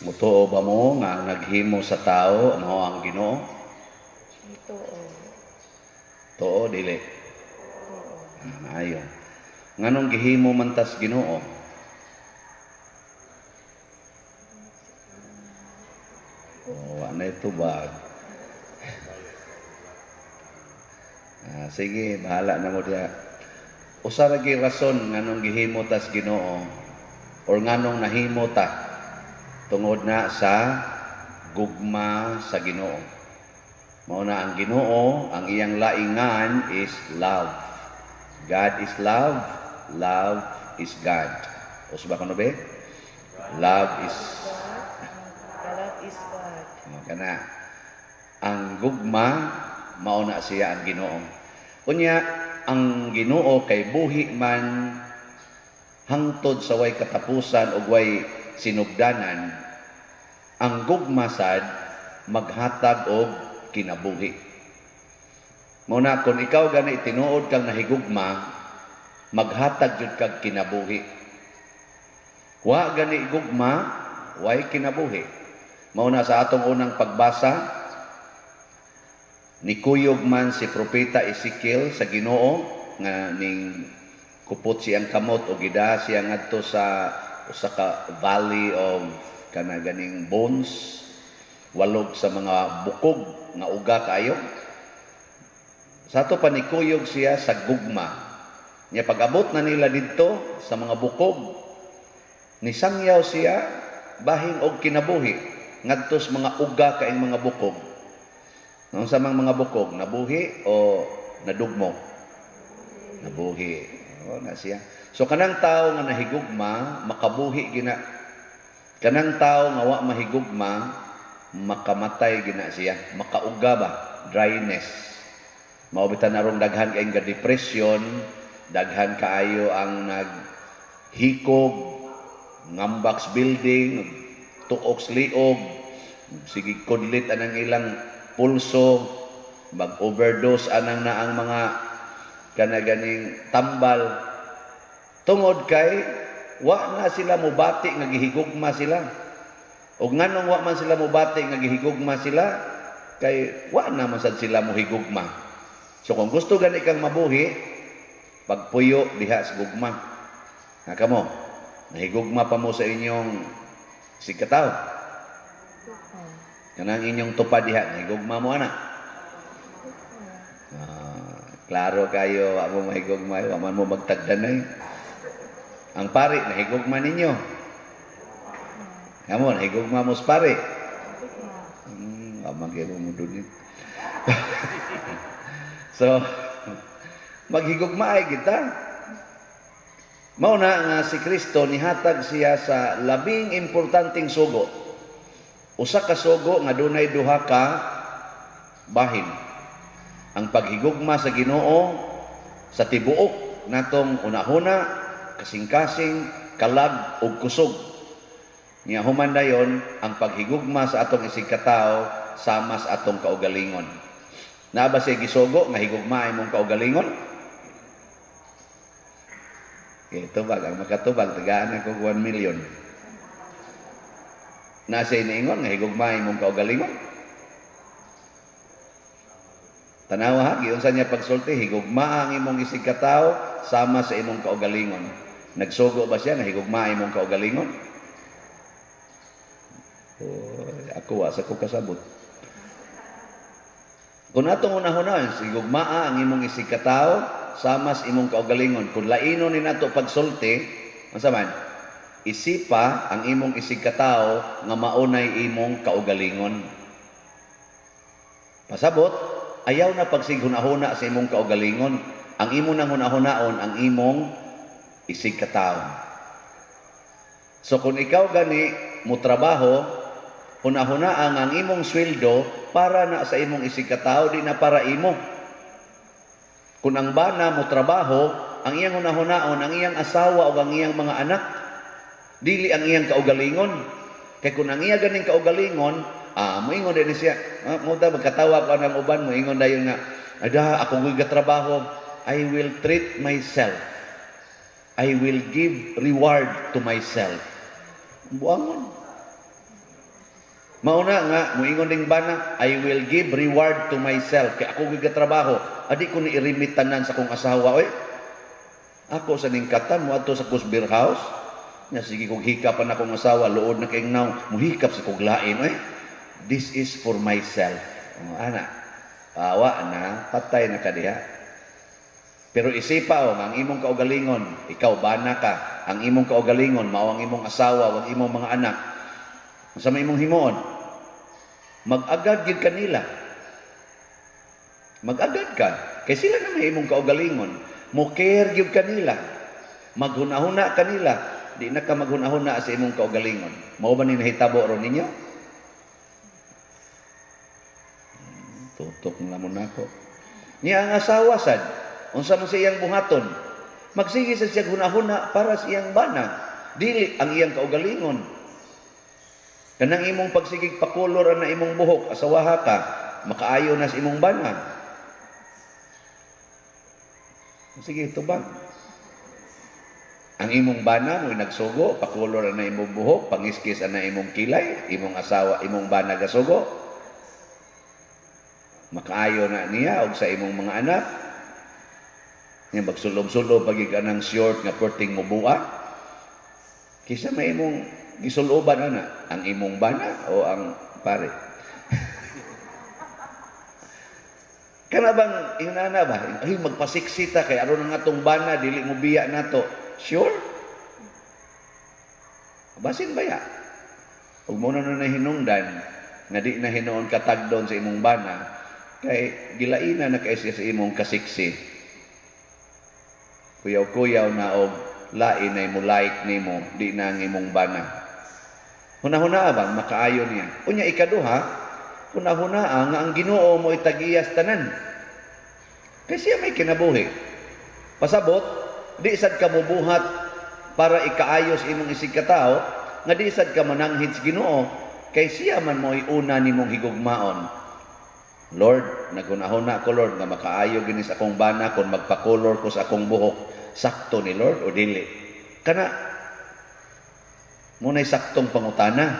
Mutuo ba mo nga ang naghimo sa tao mao ang Ginoo? Ito. Tuo, dili? Tuo. Ah, maayo. Nganong gihimo man tas Ginoo? Oh, wa na tubag. Ah, sige, bahala na mo diha. Usa ra gyud rason nganong gihimo tas Ginoo or nganong nahimo ta, tungod na sa gugma sa Ginoo. Mao na ang Ginoo, ang iyang laingan is love. God is love, love is God. Usa ba kuno be? Love is God. The love is God. Oh, kana. Ang gugma, mao na siya ang Ginoo. Unya ang Ginoo kay buhi man hangtod sa way katapusan ug way sinugdanan. Ang gugma sad maghatag og kinabuhi. Mao na kung ikaw gani tinuod kang nahigugma, maghatag jud kag kinabuhi. Wa gani gugma, way kinabuhi. Mao na sa atong unang pagbasa, nikuyog man si Propeta Ezekiel sa Ginoo nga ning kupot siyang kamot o gidaa siya ngadto sa usa ka valley of kana ganing bones, walog sa mga bukog nga uga kaayo. Sa ato pa nikuyog siya sa gugma. Nya pag-abot na nila didto sa mga bukog, nisangyaw siya bahin og kinabuhi ngadto sa mga uga kaing mga bukog. Unsa mang mga bukog, nabuhi o nadugmok? Nabuhi. O, na siya. So kanang tao nga nahigugma, makabuhi gina. Kanang tao nga wa mahigugma, makamatay gina siya, makauga ba, dryness. Mao bitan arong daghan kayong depression, daghan kaayo ang naghikog, ngambak building, tuok liog, sige kudlit anang ilang pulso, mag-overdose anang na ang mga kanaganing tambal. Tungod kay wa na sila mubati nga gihigugma sila. Og nganong wa man sila mubati nga gihigugma sila, kay wa na man sad sila mohigugma. So kung gusto gani kang mabuhi, pagpuyo diha sa gugma. Nga kamo, nahigugma pa mo sa inyong sikataw. Kanang inyong tupad diha, nahigugma mo ana. Ah, klaro kayo, wa mo mahigugma, wa man mo magtagdanay. Ang pari, nahigugma ninyo. Kamo, nahigugma mo sa pari. Wa man kayo mo dunit. So, maghigugma ay kita. Mao na nga si Kristo nihatag siya sa labing importanteng sugo. Usa ka sugo nga dunay duha ka bahin. Ang paghigugma sa Ginoo sa tibuok natong unahuna, kasing-kasing, kalag ug kusog. Nya human dayon ang paghigugma sa atong isigkatawo sama sa atong kaugalingon. Naa ba siya gisugo nga higugma imong kaugalingon? Okay, tubag ang makatubag tagaan ako 1 million. Naa siya niingon nga higugma imong kaugalingon? Tanawa ha, giunsa niya pagsulti, higugma ang imong isigkatawo sama sa imong kaugalingon. Nagsugo ba siya nga higugma imong kaugalingon? Oh, ako wa sa ko kasabot. Kung atong unahuna, higugmaa ang imong isigkatawo sama sa imong kaugalingon. Kung laino ni nato pagsulti, unsa man? Isipa ang imong isigkatawo nga maunay imong kaugalingon. Pasabot, ayaw na pagsighunahuna sa imong kaugalingon. Ang imo nang hunahunaon ang imong isigkatawo. So kung ikaw gani mo trabaho, hunahunaan ang imong sweldo para na sa imong isigkatawo, di na para imo. Kung ang bana mo trabaho, ang iyang hunahunaon, ang iyang asawa o ang iyang mga anak, dili ang iyang kaugalingon. Kay kung ang iya ganing kaugalingon, moingon din siya, mo ta magkatawa ko ng uban, moingon dayon nga, "Ada ako gyud trabaho, I will treat myself. I will give reward to myself." Buangon. Mauna nga moingon ning bana, "I will give reward to myself kay ako gigatrabaho, adi ko ni i-remit tanan sa akong asawa oy." Ako sa ning katan mo adto sa Kusbeer House, nya sige kog hikap pa na akong asawa, luod na kay naw, muhikap sa kog lain oy. This is for myself. Oh, ana. Awa na, patay na ka diha. Pero isipa o, ang imong kaugalingon, ikaw bana ka, ang imong kaugalingon, mao ang imong asawa, ang imong mga anak. Unsa may imong himuon? Mag-agad gyud kanila. Mag-agad ka. Kay sila na may imong kaugalingon. Mo care gyud kanila. Maghuna-huna kanila. Di na ka maghuna-huna sa imong kaugalingon. Mao ba ni nahitabo ron ninyo? Tutok na mo nako. Niya ang asawa sad, unsa man sa iyang buhaton? Magsige sa siya hunahuna para sa iyang bana. Dili ang iyang kaugalingon. Kanang imong pagsigig pakulor na imong buhok, asawaha ka, makaayo na sa imong bana. Sige, tubag. Ang imong bana mo'y nagsugo, pakulor na imong buhok, pangiskis na imong kilay, imong asawa, imong bana gasugo. Makaayo na niya og sa imong mga anak. Nya magsulob-sulob pag anang short nga perting mubua. Kisa may imong gisuloban ana, ang imong bana o ang pare. Kana bang inana ba? Ay, magpasiksita kay aron ang atong bana dili mo biya nato. Sure? Basin ba ya? Ug mo na na hinungdan nga di na hinuon katagdon sa imong bana kay gilaina na kay siya sa imong kasiksi. Kuyaw-kuyaw na og lain ay mo like nimo, di na ang imong bana. Hunahuna ba makaayo niya? Unya ikaduha, hunahuna nga ang Ginoo mo itagiyas tanan. Kay siya may kinabuhi. Pasabot, di sad ka mobuhat para ikaayos imong isig katao, nga di sad ka mananghid sa Ginoo, kay siya man mo'y una nimong higugmaon. Lord, naghunahuna ko, Lord, nga makaayo ginis akong bana kung magpakolor ko sa akong buhok. Sakto ni, Lord, o dili? Kana mo na'y saktong pangutana,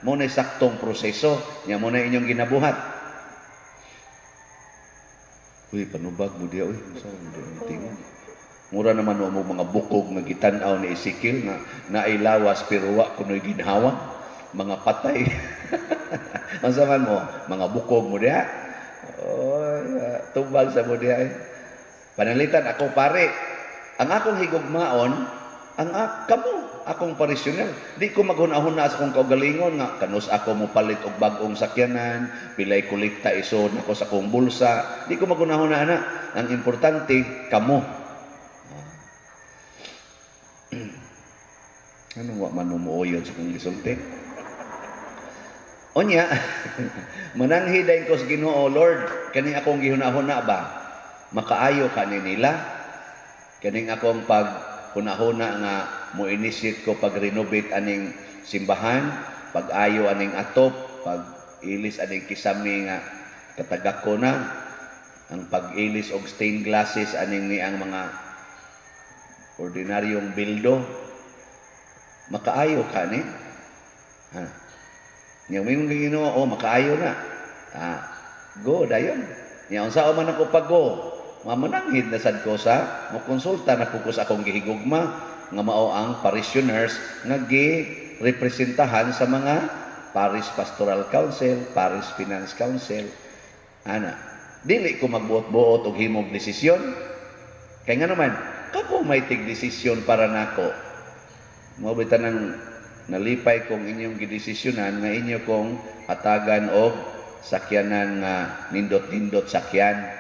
mo na'y saktong proseso, nya mo na inyong ginabuhat. Uy, panubag mo diya, uy. Unsa man diya ang tingog? Mura naman mo mga bukog nga gitan-aw ni Ezekiel nga nailawas pero wa kuno'y ginhawa. Mga patay. Unsa man mo? Mga bukog mo diha. Oy, tubag sa mo diha. Eh. Pananglitan ako pare. Ang akong higugmaon, ang kamo, akong parisyonel. Di ko maghuna-huna sa akong kaugalingon nga kanus ako mo palit og bag-ong sakyanan, pilay kolekta isod nako sa akong bulsa. Di ko maghuna-huna ana. Ang importante kamo. Ano wa man mo muoyon sa akong gisulti? Unya, mananghid ko sa Ginoo, "Lord, kani akong gihuna-huna ba? Makaayo ka ni nila? Kaning akong pag hunahuna nga mo initiate ko pag-renovate aning simbahan, pag-ayo aning atop, pag ilis aning kisame nga katagak ko na, ang pag-ilis og stained glasses aning ni ang mga ordinaryong bildo, makaayo ka ni?" Ha? Nya may mga Ginoo, "Oh, makaayo na." Ah, go dayon. Nya unsa man ako pag go? Mamananghid na sad ko sa mokonsulta na po ko sa akong gihigugma nga mao ang parishioners nga gi-representahan sa mga Parish Pastoral Council, Parish Finance Council. Ana, dili ko magbuot-buot og himog desisyon. Kay nga naman, kako may tig desisyon para nako. Mao bitaw nang nalipay kong inyong gidesisyonan nga inyo kong hatagan og sakyanan nga nindot-nindot sakyan.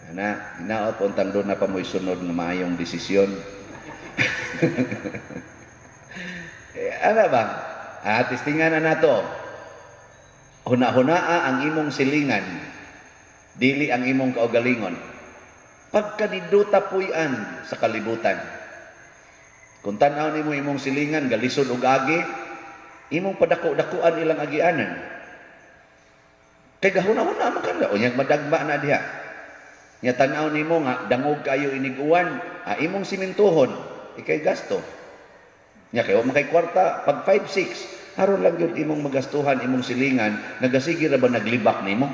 Ana, hinaot untang doon na pa mo'y sunod nga maayong desisyon. Eh, ana ba? Ah, testingan na nato. Huna-hunaa ang imong silingan, dili ang imong kaugalingon. Pagkaniduta puy-an sa kalibutan. Kung tan-aw nimo imong silingan, galisod og agi, imong padako-dakuan ilang agianan. Kay gahuna-huna man ka, unyag madagma na diha. Nya tan-aw nimo nga dangog kayo inig-uwan, imong simintuhon, ikay gasto. Nya kay wa man kay kwarta pag 5-6, Aron lang gyud imong magastuhan imong silingan, nagasige ra ba naglibak nimo?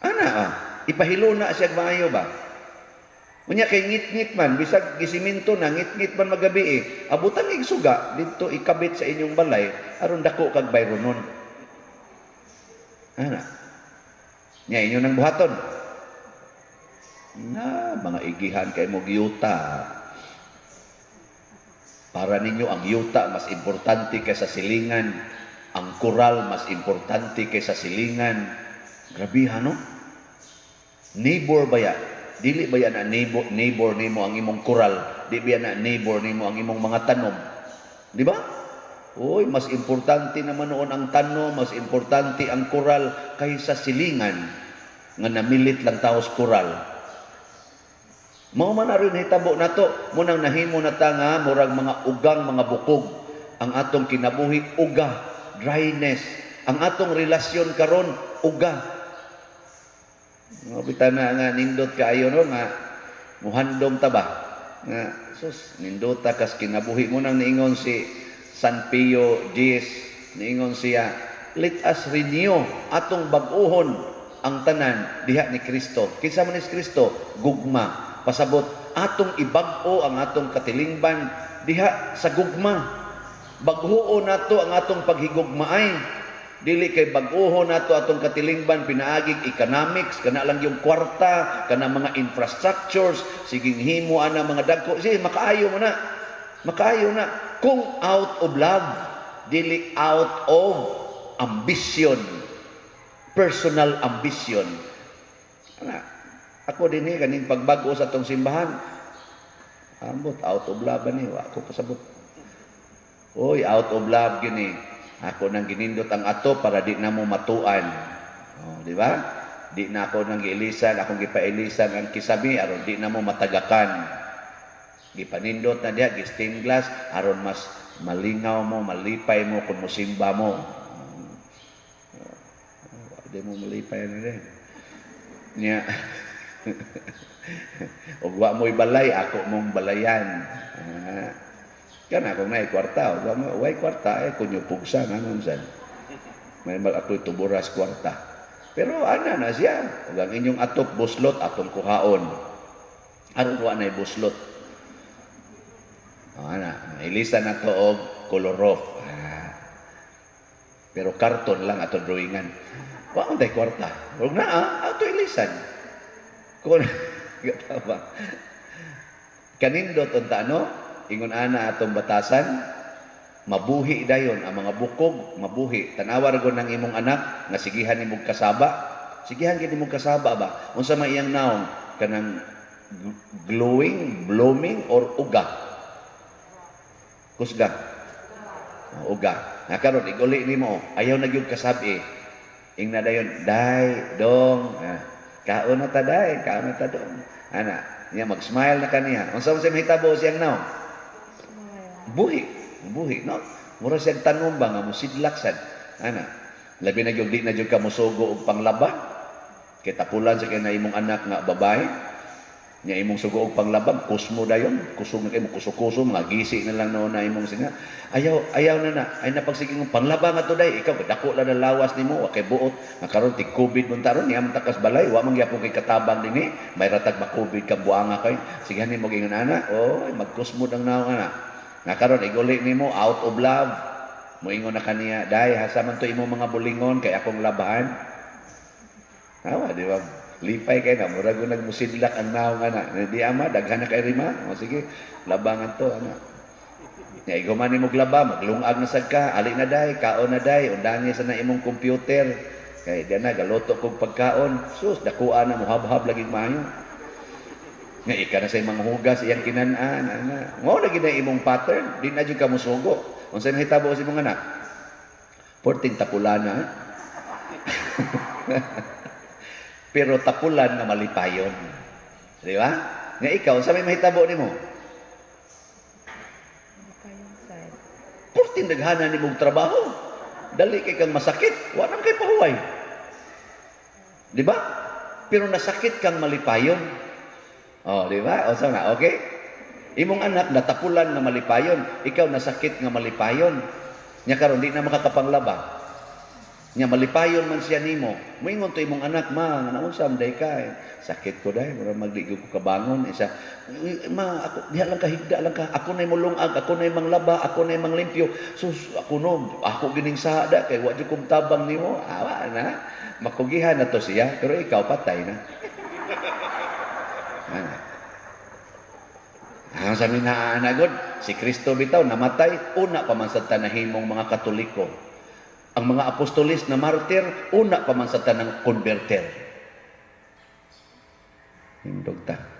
Ana ah, ipahiluna siya maayo ba? Unya kay ngit-ngit man, bisag gisiminto na, ngit-ngit man magabi eh. Abutan ig suga didto, ikabit sa inyong balay aron dako kag bayronon. Ana. Nya inyo nang buhaton. Na mga igihan kay mo yuta. Para ninyo ang yuta mas importante kaysa silingan. Ang koral mas importante kaysa silingan. Grabe no? Neighbor ba ya? Dili ba ya na neighbor nimo ang imong koral? Di ba ya na neighbor nimo ang imong mga tanom? Di ba? Uy, mas importante naman noon ang tanom, mas importante ang koral kaysa silingan nga namilit lang tao sa koral. Mao man na rin hitabo nato, munang nahimo na ta nga murag mga ugang mga bukog. Ang atong kinabuhi uga, dryness. Ang atong relasyon karon uga. Mga bita na nga nindot kaayo no, nga muhandom ta ba? Nga sus, nindota kas kinabuhi mo. Nang niingon si San Pio X, niingon siya, "Let us renew, atong bag-uhon ang tanan diha ni Kristo." Kinsa man is Kristo? Gugma. Pasabot atong ibag-o ang atong katilingban diha sa gugma. Bag-uho nato ang atong paghigugmaay. Dili kay bag-uho nato atong katilingban pinaagig economics, kana lang yung kwarta, kana mga infrastructures, siging himo ana mga dagko. Sige, makaayo mo na. Makaayo na kung out of love, dili out of ambition, personal ambition. Ana, ako din eh, kaning pagbago sa atong simbahan. Ambot, out of love ani, wa ko kasabot. Oy, out of love gini. Ako nang ginindot ang ato para di na mo matuan. Oh, di ba? Di na ako nang giilisan, akong gipailisan ang kisami aron di na mo matagakan. Gipanindot na diha, gi-stained glass aron mas malingaw mo, malipay mo kung musimba mo. Oh, di mo malipay na din. Nya. Ug wa mo'y balay, ako mong balayan. Ah. Kana kung naay kwarta, ug wa mo way kwarta eh kunyo pugsa nganon sad. May mag ako'y tuburas kwarta. Pero ana na siya. Ug ang inyong atop buslot, atong kuhaon. Aron wa nay buslot. O, ana, ilisa na to og color off. Ah. Pero karton lang ato drawingan. Wa man tay kwarta. Ug naa ato ilisan. Kung ba? Kanindot unta no? Ingon ana atong batasan, mabuhi dayon ang mga bukog, mabuhi. Tanawa ra ng imong anak nga sigihan nimong kasaba. Sigihan gid nimong kasaba ba? Unsa may iyang naong, kanang glowing, blooming or uga? Kusga. Oh, uga. Nga karon iguli nimo, ayaw na gyud kasabi. Ingna dayon, "Day, dong, ah, kaon na ta day, kaon na ta dong." Ana, niya mag-smile na kaniya. Unsa man siya mahitabo siyang naong? Smile. Buhi, buhi, no? Mura siyang tanom ba nga musidlak sad. Ana, labi na gyud di na gyud ka mosugo og panglaba. Kay tapulan sa kay na imong anak nga babae. Nya imong sugo og panglaba, kusmo dayon, kusog na kay mo, kuso-kuso, mga gisi na lang noon na imong singa. Ayaw, ayaw na na. Ay napagsige mong panglaba nga to day, ikaw dako lang ang lawas nimo, wa kay buot. Nga karon tig COVID man taron, niya man takas balay, wa man gyapon kay katabang dinhi, may ratag ma-COVID ka buanga kay. Sige nimo ingon ana, oy, magkusmod ang naong ana. Nga karon iguli nimo out of love. Moingon na kaniya, "Day, hasa man to imong mga bulingon kay akong labahan." Awa, di ba? Lipay kay na, murag ko nagmusidlak ang naong ana. Di ama, daghan na kay rima. O sige, labangan to, ana. Nya ikaw man nimo laba, maglungag na sad ka, ali na day, kaon na day, undangi sa na imong computer. Kay di na galuto kog pagkaon. Sus, dakuan na muhabhab lagi maayo. Nga ika na sa imong hugas iyang kinan-an, ana. Mao na gid na imong pattern, di na jud ka musugo. Unsa mahitabo sa imong anak? Porting tapulana. Eh? Pero tapulan nga malipayon. Di ba? Nga ikaw, sa may mahitabo nimo? Malipayon sad. Porting daghanan nimong trabaho. Dali kay kang masakit, wa nang kay pahuway. Di ba? Pero nasakit kang malipayon. Oh, di ba? O sa nga, okay? Imong anak natapulan nga malipayon, ikaw nasakit nga malipayon. Nya karon di na makakapanglaba. Nya malipayon man siya nimo. Moingon to imong anak, "Ma, nga naunsa man day ka? Sakit ko day, mura magdi ko kabangon." Isa, "Ma, ako diha lang ka, higda lang ka. Ako nay mulungag, ako nay manglaba, ako nay manglimpyo. Sus, ako no, ako gining sada kay wa jud kong tabang nimo." Awa na. Makugihan na to siya, pero ikaw patay na. Ah. Ang sa na gud, si Kristo bitaw namatay, una pa man sa tanahimong mga Katoliko. Ang mga apostolis na martir, una pa man sa tanang converter. Hindog ta.